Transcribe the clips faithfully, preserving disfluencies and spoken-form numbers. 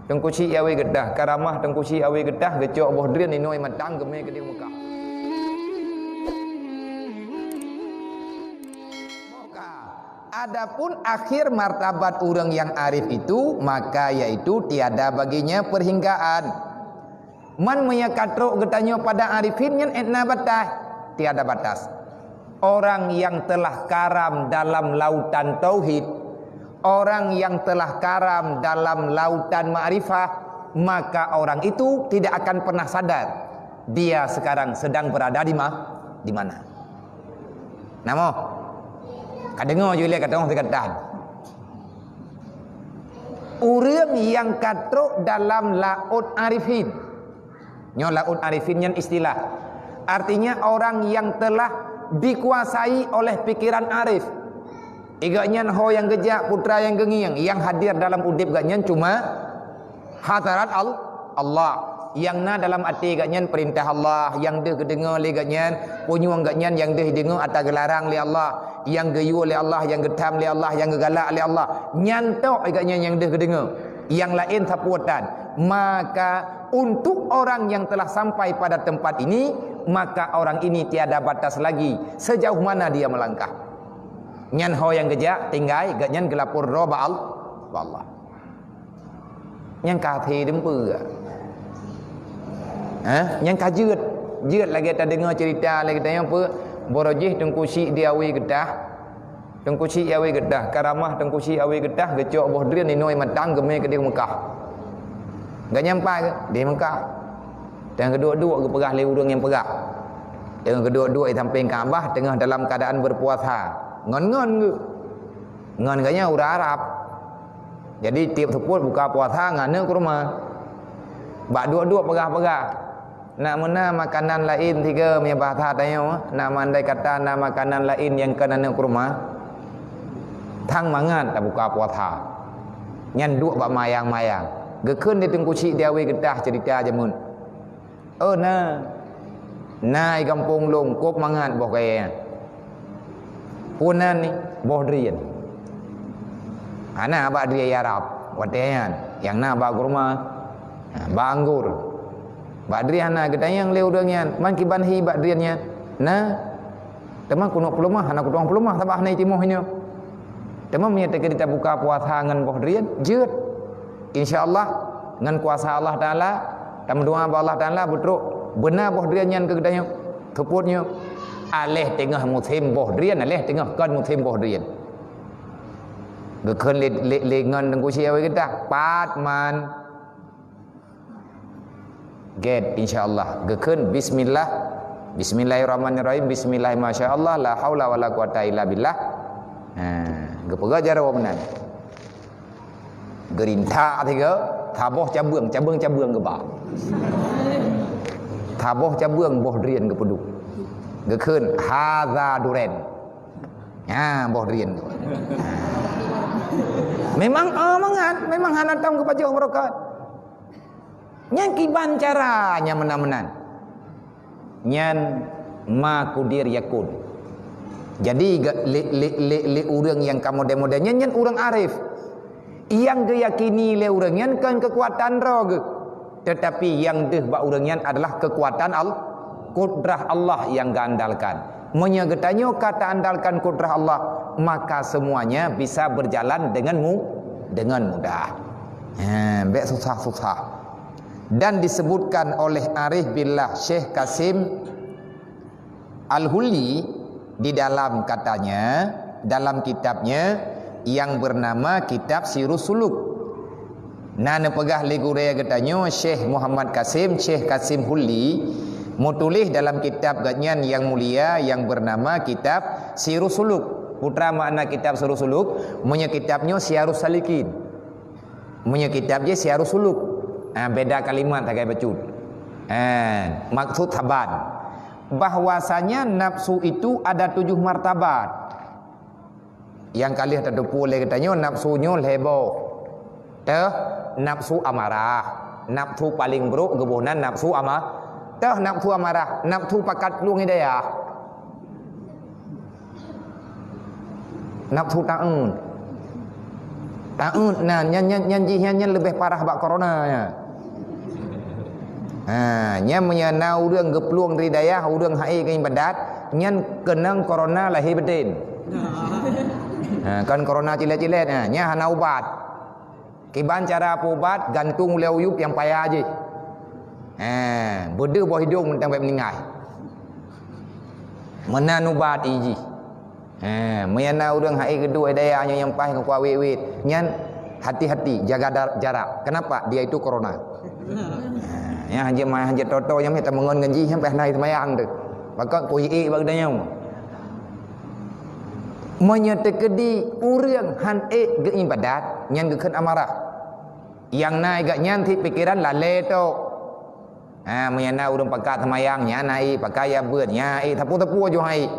Teungku Chik Awe Geutah, karamah Teungku Chik Awe Geutah geucok boh drien inoe mantong geumé keudéh Mekah. Adapun akhir martabat ureuëng nyang arif itu, maka yaitu tiada baginya perhinggaan. Man meunyoe ka trok geutanyoe pada arifin nyan ék na batas, tiada batas. Orang yang telah karam dalam lautan tauhid, orang yang telah karam dalam lautan makrifah, maka orang itu tidak akan pernah sadar dia sekarang sedang berada di ma-, di mana. Namoh? Ka deungoe ju ilée ka teungoh sikatan. Ureuëng nyang ka trok dalam laôt arifin. Nyoe laôt arifin nyan istilah. Artinya orang yang telah dikuasai oleh pikiran arif. Iga nyan ho nyang geujak, putra nyang geungieng, nyang hadir dalam udeb gak nyan cuma hadarat Al-, Allah. Nyang na dalam até gak nyan peurintah Allah, nyang deuh geudeungoe lé gak nyan, punyueng gak nyan nyang deuh deungoe ata geularang lé Allah, nyang geuyue lé Allah, nyang geutham lé Allah, nyang geugalak lé Allah. Nyan tok gak nyan nyang deuh geudeungoe. Nyang laén sapeue tan. Maka untuk orang yang telah sampai pada tempat ini, maka orang ini tiada batas lagi sejauh mana dia melangkah. Nyan ho nyang geujak tinggai, gak nyan geulapor droe bak Al-, bak Allah. Nyang ka akhé dumpeue. Ha? Nyang ka jeuet. Jeuet lagée tadeungoe cerita lagée tanyoe peue, barô jih Teungku Chik di Awe Geutah. Teungku Chik Awe Geutah, karamah Teungku Chik Awe Geutah geucok boh drien inoe mantong geumé keudéh Mekah. Gak nyan pat di Mekah. Teungoh geuduek-duek geupeugah lé ureuëng nyang peugah. Teungoh geuduek-duek di sampéng Ka'bah teungoh dalam keuadaan berpuasa. Ngon-ngon geuh. Ngon geuh nyan ureuëng Arab. Jadi tieb seupôt buka puasa ngon aneuk kurma. Bak duek-duek peugah-peugah. Nak meunan makanan laén sigoe meunyoe bahasa tanyoe, nak meundai kata na makanan laén nyang kon aneuk kurma. Thang mangat tabuka puasa. Nyan duek bak mayang-mayang. Geukheun di Teungku Chik di Awe Geutah cerita jameun. Oh na. Na i gampông lôn kôb mangat boh kayée nyan. Peue nan ni? Boh drien. Hana bak drien Arab. Watée nyan, nyang na bak kurma, ha, bak anggor. Bak drien hana geutanyong lé ureuëng nyan, man kiban hi bak drien nyan. Na. Teuma keuneuk peuleumah, hana kutueng peuleumah sabab hana itimoh nyoe. Teuma meunyoe teukeudi tabuka puasa ngon boh drien, jeuet. Insya Allah, ngon kuasa Allah Taala, tameudoa bak Allah Taala beutrok beuna boh drien nyan keu geutanyoe. Seupôt nyoe, aléh teungoh musém boh drien, aléh teungoh kon musém boh drien. Geukheun lé, lé, lé ngon Teungku Chik Awe Geutah, pat man. Gét, insya Allah. Geukheun bismillah. Bismillahirrahmanirrahim. Bismillah, masya Allah, la haula wala quwata illa billah. Ha, geupeugah jaroe meunan. Geurintak tiga, saboh cabeueng, cabeueng-cabeueng geuba. Saboh cabeueng boh drien geupeuduek. Geukheun haza duren. Ha, boh drien. Memang, ah, mangat, memang hana tom geupajoh barokat. Nyan kiban cara nyang meunan-meunan. Nyan ma kudir yakun. Jadi ga-, lé, lé, lé, lé ureuëng nyang ka model-model nyan, nyan ureuëng arif. Nyang geuyakini lé ureuëng nyan kon keukuatan droe geuh, teutapi nyang deuh bak ureuëng nyan adalah keukuatan Al-, kudrah Allah nyang geuandalkan. Meunyoe geutanyoe ka taandalkan kudrah Allah, maka semuanya bisa berjalan dengan mu-, dengan mudah. Ha, bék susah-susah. Dan disebutkan oleh Arif Billah Syekh Kasim Al-Huli di dalam katanya, dalam kitabnya yang bernama Kitab Sirus Suluk. Na neupeugah lé gurée geutanyoe Syekh Muhammad Kasim, Syekh Kasim Huli, meutuléh dalam kitab geuhnyan nyang mulia yang bernama Kitab Sirus Suluk. Peue makna kitab Sirus Suluk? Meunyoe kitab nyoe Siyarus Salikin. Meunyoe kitab jih Siyarus Suluk. Ha, beda kalimat sagai bacut. Ha, maksud saban. Bahwasanya nafsu itu ada tujuh martabat. Nyang ka lheueh tateupeue lé geutanyoe nafsu nyoe lhée boh. Teuh, nafsu amarah. Nafsu paleng brok geuboh nan nafsu ama-, teuh nafsu amarah, nafsu pakat plueng hidayah. Nafsu ta'un. Taeut na, nyan, nyan, nyan jih nyan, nyan leubeh parah bak corona nyan. Ha, nyan meunyoe na ureuëng geuplueng dari dayah, ureuëng han ék geuibadat, nyan keunong corona lahé baten. Ha, kon corona cilet-cilet, ha, nyan hana ubat. Kiban cara peuubat, gantung ulée uyueb nyang paya jih. Ha, beudeuh boh idong mantong bék meuninggai. Meunan ubat jih. Ha, meunyoe na ureuëng han ék geuduek dayah nyoe nyang paih ngon kuah wét-wét, nyan hati-hati, jaga dar-, jarak. Kenapa? Dia itu corona. Ha, nyan hanjeuet ma-, hanjeuet toto nyang mita meungon ngon jih sampai hana seumayang tu. Pakon kuah ék bak geutanyoe. Meunyoe teukeudi ureuëng han ék geuibadat, nyan geukheun amarah. Nyang na geuh nyan cit pikeran lalée tok. Ha, meunyoe na ureuëng pakat seumayang, nyan na ék, pakat jak beuet, nyan ék, sapeue-sapeue jih han ék.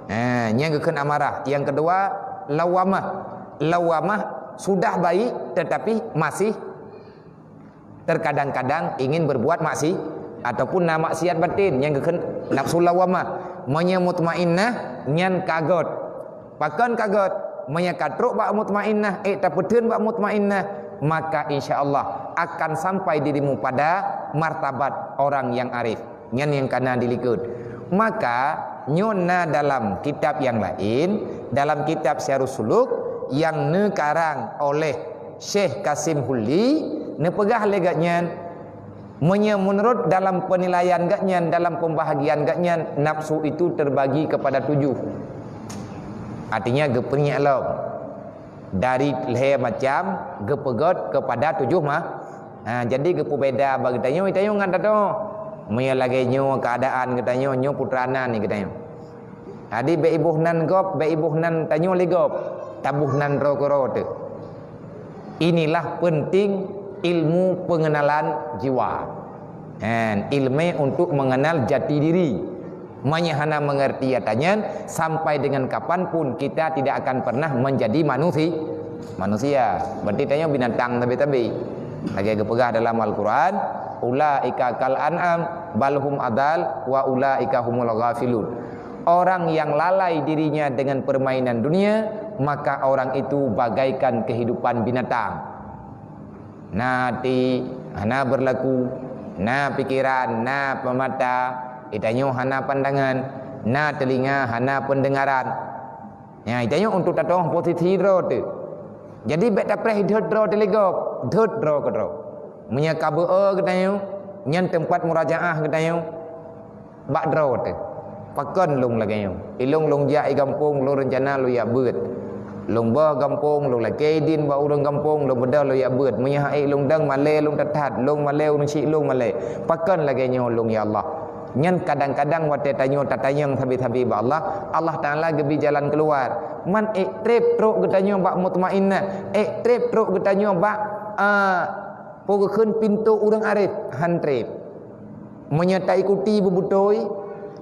Ha, nyan geukheun amarah. Nyang keudua, lawamah. Lawamah sudah baik tetapi masih terkadang-kadang ingin berbuat maksi-, ataupun na maksiat batin, nyan geukheun nafsu lawamah. Meunyoe mutmainnah, nyan ka göt. Pakon ka göt? Meunyoe ka trok bak mutmainnah, ék tapeutheun bak mutmainnah, maka insya Allah akan sampai dirimu pada martabat orang yang arif. Nyan nyang kana dilikot. Maka, nyoe na dalam kitab nyang laén, dalam kitab Syarhus Suluk nyang neukarang oleh Syekh Kasim Hulli, neupeugah lé gobnyan, meunyoe meunurot dalam peunilaian gobnyan, dalam pembahagian gobnyan, nafsu itu terbagi kepada tujuh. Artinya, geupeungiek lom. Dari lhée macam geupeugét keupada tujoh ma-, ha, jadi geupeubeda bak geutanyoe, geutanyoe ngon tanyoe. Meunyoe lagée nyoe keuadaan geutanyoe, nyoe putra nan geutanyoe. Jadi bék iboh nan gob, bék iboh nan tanyoe lé gob, taboh nan droe keudroe teuh. Inilah penting ilmu pengenalan jiwa. Hen, ilmu untuk mengenal jati diri. Meunyoe hana mengerti ata nyan, sampai dengan kapan pun kita tidak akan pernah menjadi manusi-, manusia. Berarti tanyoe binatang tabi-tabi. Lagée geupeugah dalam Al-Quran, "Ulaika kal an'am, bal hum adal, wa ulaika humul ghafilun." Orang yang lalai dirinya dengan permainan dunia, maka orang itu bagaikan kehidupan binatang. Na até, hana beurlaku, na pikeran, na peumata, geutanyoe hana pandangan, na teulinga, hana peundeungaran. Nyan, geutanyoe untuk tatong posisi droe teuh. Jadi, bék tapreh dot droe teuh lé gob, dot droe keudroe. Meunyoe ka beu-e geutanyoe, nyan teumpat murajaah geutanyoe. Bak droe teuh. Pakon lôn lagée nyoe? Ilôn lôn jak i gampông, lôn reuncana lôn jak beuet. Lôn boh gampông, lôn lakée idin bak ureuëng gampông, lôn beudôh lôn jak beuet. Meunyoe han ék lôn dong, malée lôn that-that, lôn malée ureuëng syiek lôn malée. Pakon lagée nyoe lôn, ya Allah? Nyan kadang-kadang watée tanyoe tatanyong sabe-sabe bak Allah, Allah Taala geubri jalan keuluar. Man ék treb trok geutanyoe bak mutmainnah, ék treb trok geutanyoe bak, a, peue geukheun pintoe ureuëng arif, han treb. Meunyoe taikuti beubeutôi,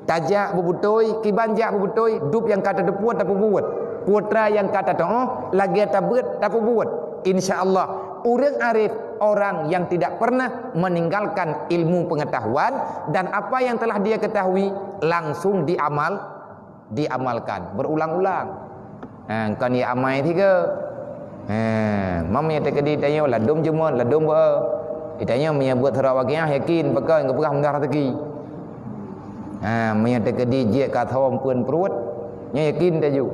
tajak beubeutôi, kiban jak beubeutôi, dub nyang ka tateupeue tapeubuet, putra nyang ka tateuoh, lagée tabeuet tapeubuet. Insya Allah, ureuëng arif, orang yang tidak pernah meninggalkan ilmu pengetahuan dan apa yang telah dia ketahui langsung diamal, diamalkan berulang-ulang. Ha, kon ya amai tiga. Ha, mam ya teukeudi tanyoe ladom jeuet, ladom ba. Tanyoe meunyoe buet surah Waqiah yakin pakon geupeugah mudah rezeki. Ha, meunyoe teukeudi jeuet ka thom pun pruet, nyoe yakin taju.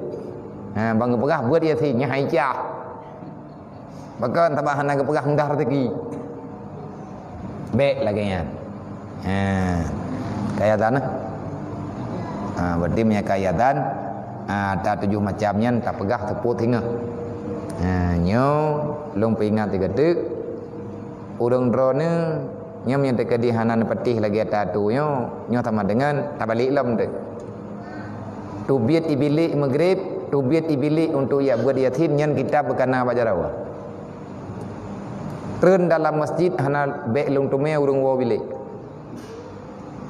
Ha, bang geupeugah buet Yasin, nyoe hai cah. Pakon sabab hana geupeugah mudah rezeki. Bék lagée nyan. Ha. Kayatan, eh? Ha, berarti meunyoe kayatan, ha, ata tujoh macam nyan tapeugah seupôt singoh. Ha, nyoe lôn peuingat sigoe teuk. Ureuëng droeneuh Nyoe meunyoe teukeudi hana neupatéh lagée ata tu nyoe, nyoe sama deungon tabalek lom teuh. Teubiet ibilek Maghrib, teubiet ibilek untuk jak buet Yasin, nyan kitab beukana bak jaroe. Treun dalam masjid hana bék lôn teumé ureuëng woe bilek.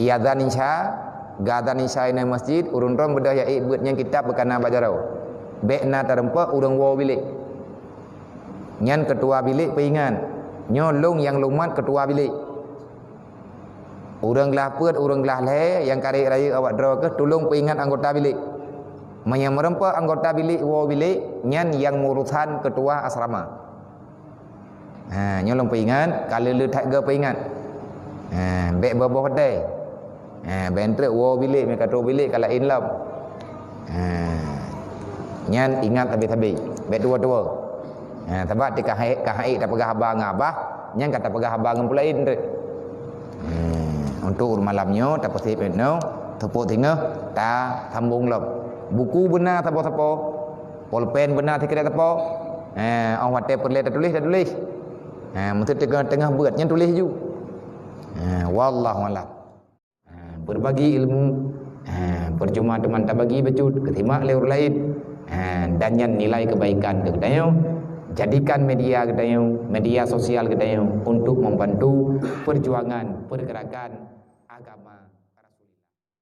Iazan Isya, geuazan Isya inan masjid, ureuëng droe beudôh jak ék buet, nyan kitab beukana bak jaroe. Bék na tarumpok ureuëng woe bilek. Nyan keutua bilek peuingat. Nyoe lôn nyang lôn mat keutua bilek. Ureuëng glah peuet, ureuëng glah lhée nyang ka rayeuk-rayeuk awak droe keuh tulông peuingat anggota bilek. Meunyoe meurumpok anggota bilek woe bilek, nyan nyang meuurusan keutua asrama. Ha, nyoe lôn peuingat, ka le-le that goe peuingat. Ha, bèk boh-boh watèe. Ha, bèk treuk woe bilék, meukatrok bilék ka laén lom. Ha, nyan ingat sabe-sabe, bèk tuwo-tuwo. Ha, sabab teuka hai-, ka hai tapeugah haba ngon abah, nyan ka tapeugah haba ngon peulaén treuk. Ha, untuk malam nyoe tapeusiep nyoe, teupok singoh tasambong lom. Buku beuna sapo-sapo, polpen beuna sikrék sapo. Ha, 'oh watèe peureulèe tatuléh, tatuléh. Ha, meuseu teungoh-teungoh beuet nyan tuléh ju. Ha, wallahu a'lam. Ha, berbagi ilmu, ha, percuma teuma tabagi bacut, keu simak lé ureueng laén. Ha, dan nyan nilai kebaikan keu geutanyoe. Jadikan media geutanyoe, media sosial geutanyoe untuk membantu perjuangan, pergerakan